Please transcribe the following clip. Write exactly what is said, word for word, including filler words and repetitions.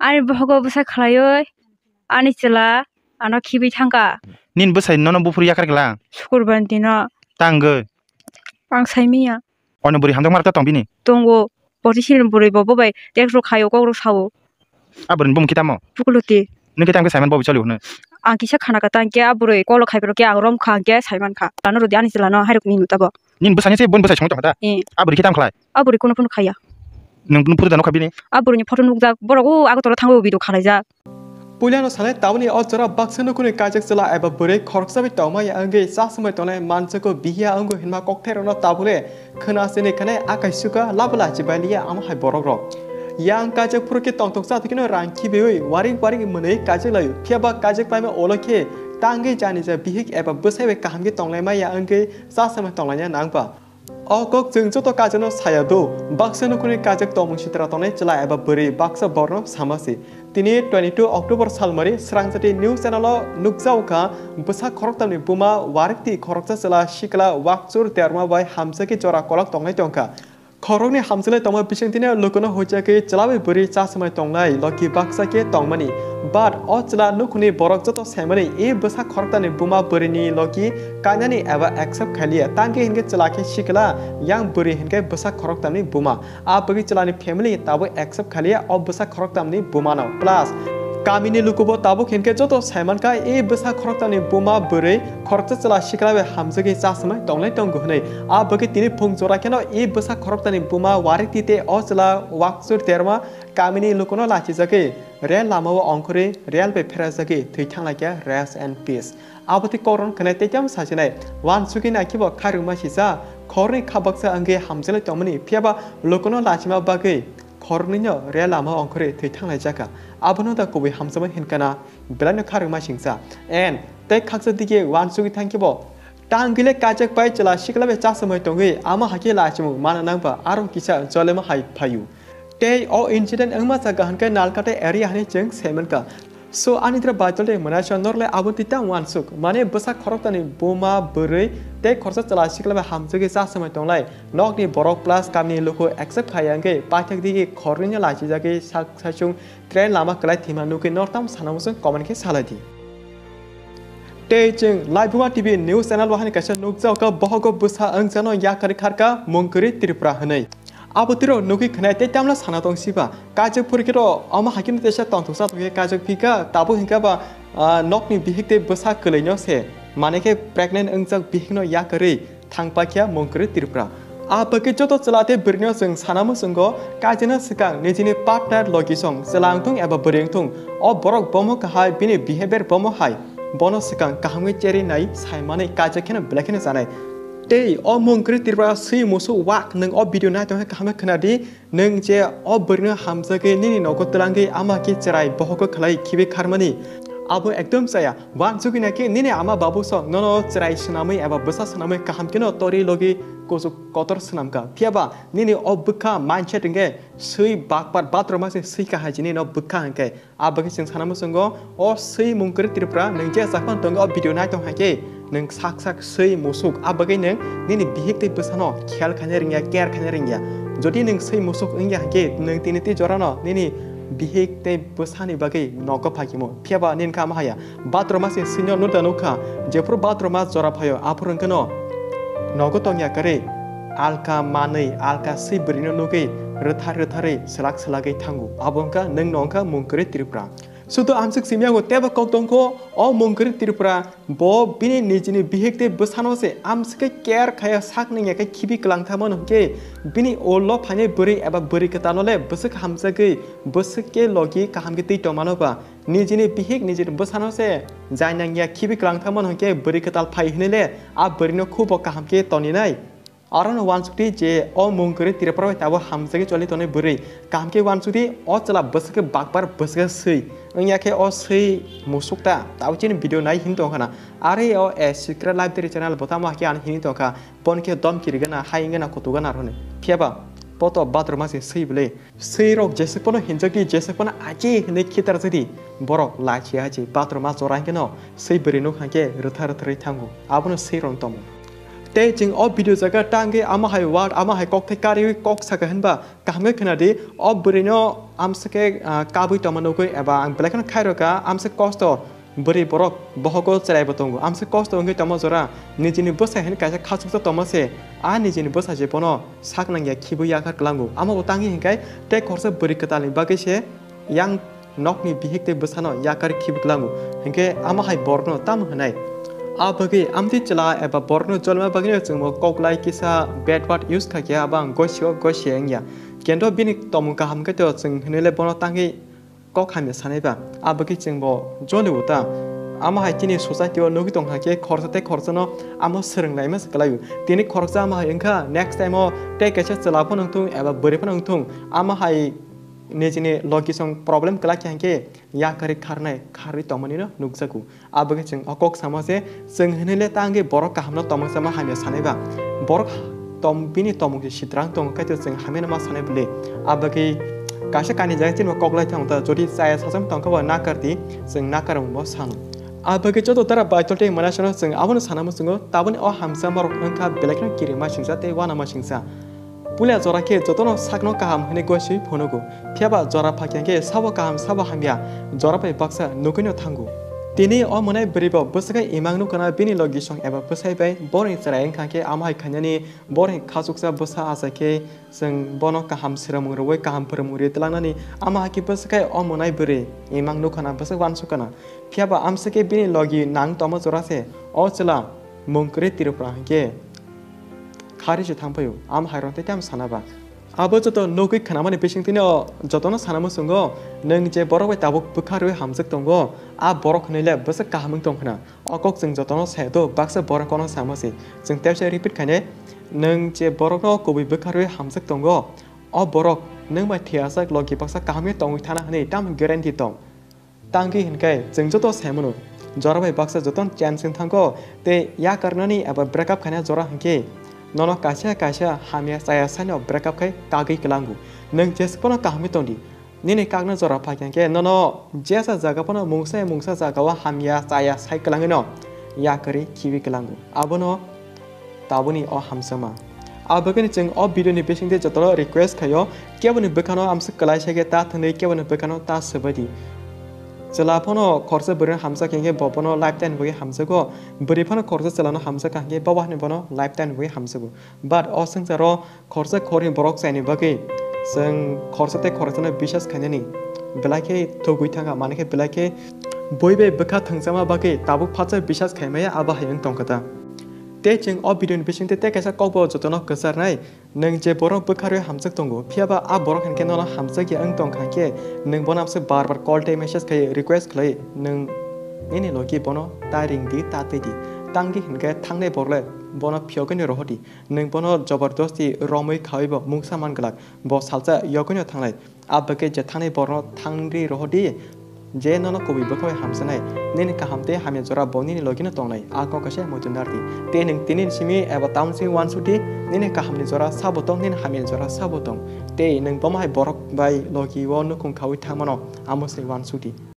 Ani bohogo bwsa khlaiwi ani chwla ano khibi thangkha. Nini bwsai nono buphuru yakar klang? Sukurbar dino. Tangwi? Ang saimanya. Ono bwrwi hamjakma rok tong bini? Tongo. Boti sini bwrwi bo bobai text rok khaio, kok rok sao. A bwrwini bumung khe tamo? Pukuloti. Nung khe tamo khe saiman bobo choli hwnwi? Ang kisa khana kha tang khe a bwrwi kolo khai phano khe ang rom kha, ang khe saiman kha. Ano rwdi ani chwla no, hai rok ni nuta bo. Nini bwsani se boni bwsai song tong kha ta? Eh. A bwrwi khe tamo khlai? A bwrwi kuno phano khaiya. Nung, nung photo da nukha bini? A bwrwini photo nukjak, borok o Agartala thango video khalaijak. Puilano sanai tabukni o jora baksa nukhungni kaijak chwla eba bwrwi khoroksa bai tongmaya wngwi chasmai tongnai manchukgo bihiya wngo hinma kokthairokno tabukle khwna sini khwnai akai suka labo lachi bailiya amo hai borokrok. Yang kaijak phuru khe tongthok chathokno rang khibiwi warik warik mwnwi kaijak laio, phiyaba kaijak paima ulo khe tangwi janija bihik eba bwsai bai kaham khe tonglaimaya wngwi chasmai tonglaina nangba. O kok chwng joto kaijakno saya do, baksa nukhungni kaijak tongmung sitra tongnai chwla eba bwrwi baksa borno sama se. Tini twenty two October salmari Srangjati News Channel o nukjao kha, bwsa khoroktamni buma warikti khoroksa chwla sikla Wakchur Derma bai hamjagwi jora kolok tongnai tongkha. Khoroknwi hamjaknai tongma bisingtwino lukuno huijagwi chwla bai bwrwi chasmai tongnai logi baksa khe tongmani. But o chwla nukhungni borok joto saimani e bwsa khoroktamni buma bwrwini logi kainani eba accept khailiya. Tangwi hinkhe chwla khe sikla, yang bwrwi hinkhe bwsa khoroktamni buma. A bagwi chwlani family tabuk accept khailiya o bwsa khoroktamni bumano. Plus, kamini lukubo tabuk hinkhe joto saimankha e bwsa khoroktamni buma bwrwi khoroksa chwla sikla bai hamjagwi chasmai tonglai tongo hwnwi. A bagwi tini phung jora kheno e bwsa khoroktamni buma warikti tei o chwla Wakchur Derma kamini lukuno lachijagwi rel lamao ongkhorwi rel bai pherajagwi thwi thanglaikha, rest in peace. Abo tei koron khwnai tei tamo sachinai. Wansugwi naikhe bo kharwngma sisa khoroknwi kha baksa wngwi hamjaknai tongmani, phiyaba lukuno lachima bagwi khoroknwino rel lama ongkhorwi thwi thanglaijak kha. Abono da kubui hamjakma hinkha na, belaino kharwngma singcha. And tei khaksa dige wansugwi thangkhe bo tangwile kaijak pai chwla sikla bai chasomoi tongwi ama hakhe lachimung mana nangba aro kisa jolema hai phaio. Tei o incident wngma jaga hinkhe Nalkate area hinwi chwng saimankha. So, ani dra baitol de mwnai chwng norle abo twi tang wansuk. Mane bwsa khoroktani buma, bwrwi tei khoroksa chwla sikla bai hamjagwi chasomoi tonglai. Nokni borok plus kamini luku accept khaiya wngwi paithak digi khornwino lachijagwi sak saichung train lama kwlai thwima nukwi nortam sana muchung comment khe salai di. Tei chwng Laibuma T V news channel o hani kaisa nukjao kha bohogo bwsa wngjakno yakarwi kharkha Mungkwrwi Tripura hwnwi. Abo tiro nugwi khwnai tei tamla sana tong siba. Kaijak phuru khe to omo hai kheno teisa tongthoksa tongkhe kaijak phika, tabuk hinkhe ba, ah, nokni bihik tei bwsa kwlwino se. Mane khe pregnant wngjak bihikno yakarwi thangpaikha Mungkwrwi Tripura. A bagwi joto chwla tei bwrwino chwng sana muchungo kaijana swkang nijini partner logisong chwla wngthung eba bwrwi wngthung, o borok bomo kahai bini behavior bomo hai. Bono swkang kaham khe cherwi nai sai manwi kaijak kheno belai kheno chanai. Tei o Mungkwrwi Tripura swi musuk wak nwng o video nai tongkhe kaham khe khwnadi, nwng je o bwrwino hamjagwi nini nogo twlangwi ama khe chwrai bohogo khlai khibi kharmani. Abo ekdom chaya, wansugwi naikhe nini ama babu sok nono chwrai swnamwi eba bwsa swnamwi kaham kheno tori logi kuchuk kotor swnamkha. Phiyaba nini o bwkha mindset hwnkhe swi bakpar bathroom se swi kahai chini no bwkha hwnkhe. A bagwi chwng sana muchungo, o swi Mungkwrwi Tripura, nwng je sakhon tongo o video nai tong hai khe, nwng sak sak swi musuk, a bagwi nwng nini bihik tei bwsano khel khaina ringya, care khaina ringya. Jodi nwng swi musuk wngya hai khe, nwng tini tei jorano nini bihik tei bwsani bagwi nogo phaikimo. Phiyaba nini kha ma haya, bathroom se swino nuda nukha, jephuru bathroom jora phaio, aphuru wngkheno nogo tongya kwrwi, alka manwi, alka swi bwrwino nugwi rwthar rwtharwi swlak swlagwi thango. Abo wngkha nwng no wngkha Mungkwrwi Tripura. Sudu amswk simi yango teibo kok tongkho, o Mungkwrwi Tripura bo bini nijini bihik tei bwsano se amswk khe care khaya sak nungya khe khibi kwlang tamo hwnkhe bini ulo phainai bwrwi eba bwrwi kwtalno le bwswk hamjagwi bwswk khe logi kaham khe twi tongmano ba nijini bihik nijini bwsano se jai nangya khibi kwlang tamo hwnkhe bwrwi kwtal phai hwnwi le a bwrwino khubo kaham khe toninai. Aro no wansukdi je o Mungkwrwi Tripura bai tabuk hamjagwi choli tonwi bwrwi. Kaham khe wansukdi o chwla bwswk khe bakpar bwswk khe swi. Wngya khe o swi musuk ta tabuk chini video nai hini tongkha na. Are o, eh, Secret Life Diary channel bo tamo hakhe ani hini tongkha. Bon khe domki rigana, hai wngana kutu gana roni. Phiyaba poto bathroom se swi bwle. Swi rok jeswk phano hinjakdi, jeswk phano achi hinwi khitarjakdi. Borok lachi achi bathroom jora hwnkhe no swi bwrwi nuk hwnkhe rwtha rwtharwi thango. Abono swi rok tongmo. Tei chwng o video jaga tangwi amo hai word, amo hai kokthai kariwi kok saka hinba kaham khe khwnadi. O bwrwino amswk khe, ah, kabwi tongma nugwi eba ang belai kheno khairokha, amswk kosto bwrwi borok bohogo chwraibo tongo, amswk kosto wngwi tongma jora nijini bwsa hinwi kaisa khachuksa tongma se, a nijini bwsa je bono sak nangya khibwi yakar kwlango. Amo bo tangwi hinkhe tei khoroksa bwrwi kwtalni bagwi se yang nokni bihik tei bwsano yakar khibwi kwlango, hinkhe amo hai borokno tamo hwnai? A bagwi amtwi chwla eba borokno jolma bagwino chwngbo koklai kisa bad word use kha khe abo ang gosio gosia wngya. Kendo bini tomung kaham khe to chwng hinwi le bono tangwi kok hamya sanai ba, a bagwi chwngbo jolio ta. Amo hai chini society o nugwi tong kha khe khoroksa tei khoroksano amo swrwng laima se kwlaio. Tini khoroksa amo hai wngkha, next time o tei kaisa chwla phano wngthung eba bwrwi phano wngthung, amo hai nijini logisong problem kwlai khe hinkhe yakarwi kharnai kharwi tongmani no nukjago. Abo khe chwng o kok sama se, chwng hinwi le ta wngwi borok kaham no tongmung sama hamya sanai ba. Borok tom-, bini tomung se sitrang tongo, kaitor chwng hamya no ma sanai bwle. Abo khe kaisa kani jaga chini bo kok lai thang ta, jodi chaya sacham tong khe bo nakar di, chwng nakar bo sano. Abo khe joto dara baitol tei manasano chwng abono sana muchungo, taboni o hamsa borok wngkha belai kheno kirima singsa tei uanama singsa. Puila jora khe jotono sakno kaham hwnwi gosiwi phunugo, phiyaba jora phakya khe sabo kaham sabo hamya jora bai baksa nugwino thango. Tini o mwnai bwrwibo bwswkhe imang nukana bini logisong eba bwsai bai borokni chwrai wngkha khe amo hai khainani borokni khachuksa bwsa achai khe chwng bono kaham swrwngmung rwui kaham phwrwngmung rwi twlangnani, amo hai khe bwswkhe o mwnai bwrwi imang nukana bwswk uansukana. Phiyaba amswk khe bini logi nang tongma jora se o chwla mung kwrwi Tripura hinkhe kharwi se thang phaio, amo hai rok tei tamo sana ba. Abo joto nugwi khnamani bisingtwino jotono sana muchungo, nwng je borok bai tabuk bwkha rwi hamjwk tongo, a borok hwnwi le bwswk kaham wng tong khna. O kok chwng jotono sai do, baksa borok kono sama se. Chwng tei se repeat khainai, nwng je borokno kubui bwkha rwi hamjwk tongo, o borok nwng bai thwi achak logi baksa kaham khe tongwi thana hwnwi tamo guarantee tong? Tangwi hinkhe chwng joto sai mano, jora bai baksa jotono chance wng thango, tei yakarnani eba break up khaina jora hinkhe nono kaisa kaisa hamya chaya saino break up khai kagwi kwlango. Nwng jeswk phano kaham khe tongdi, nini kakna jora phai khe nono jesa jaga phano mungsa mungsa jaga o hamya chaya sai kwlangwi no yakarwi khibi kwlango. Abono taboni o hamsama. Abagwini chwng o video ni bisingtwi jotono request khaio, keboni bwkhano amswk kwlai sai khe ta thwngwi keboni bwkhano ta swbai di. Chwla phano khoroksa bwrwino hamjak hinkhe bo bono lifetime ni bagwi hamjago, bwrwi phano khoroksa chwlano hamjak hinkhe bo bo haino bono lifetime ni bagwi hamjago. But o swngcharo khoroksa khoroknwi borok chaini bagwi chwng khoroksa tei khoroksano bisas khainani belai khe thugwi thangkha, mani khe belai khe bui bai bwkha thwngjakma bagwi tabuk phatsa bisas khaimaya abo hai wng tongkha ta. Tei chwng o video ni bisingtwi tei kaisa kokbo jotono kwcharnai, nwng je borok bwkha rwi hamjak tongo, phiyaba a borok hinkhe nono hamjakya wng tongkha hinkhe nwng bono amswk bar bar call tei message khai request khlai, nwng nini logi bono ta ring di, ta twi di. Tangdi hinkhe thangnai borok le bono phiyogwino rohor di. Nwng bono jobordosti romwi khawi bo mungsa man glak, bo salsa yogwino thanglai. Abagwi je thani borokno thangri rohor di, je nono kubui bwkha bai hamjaknai, nini kaham tei hamya jora bo nini logino tongnai, a kok kaisa muitu nardi. Tei nwng tini simi eba tamoni simi uansuk di, nini kahamni jora sabo tong, nini hamyani jora sabo tong. Tei nwng bomo hai borok bai logi o nukhung khawi thangmano amo se uansuk di.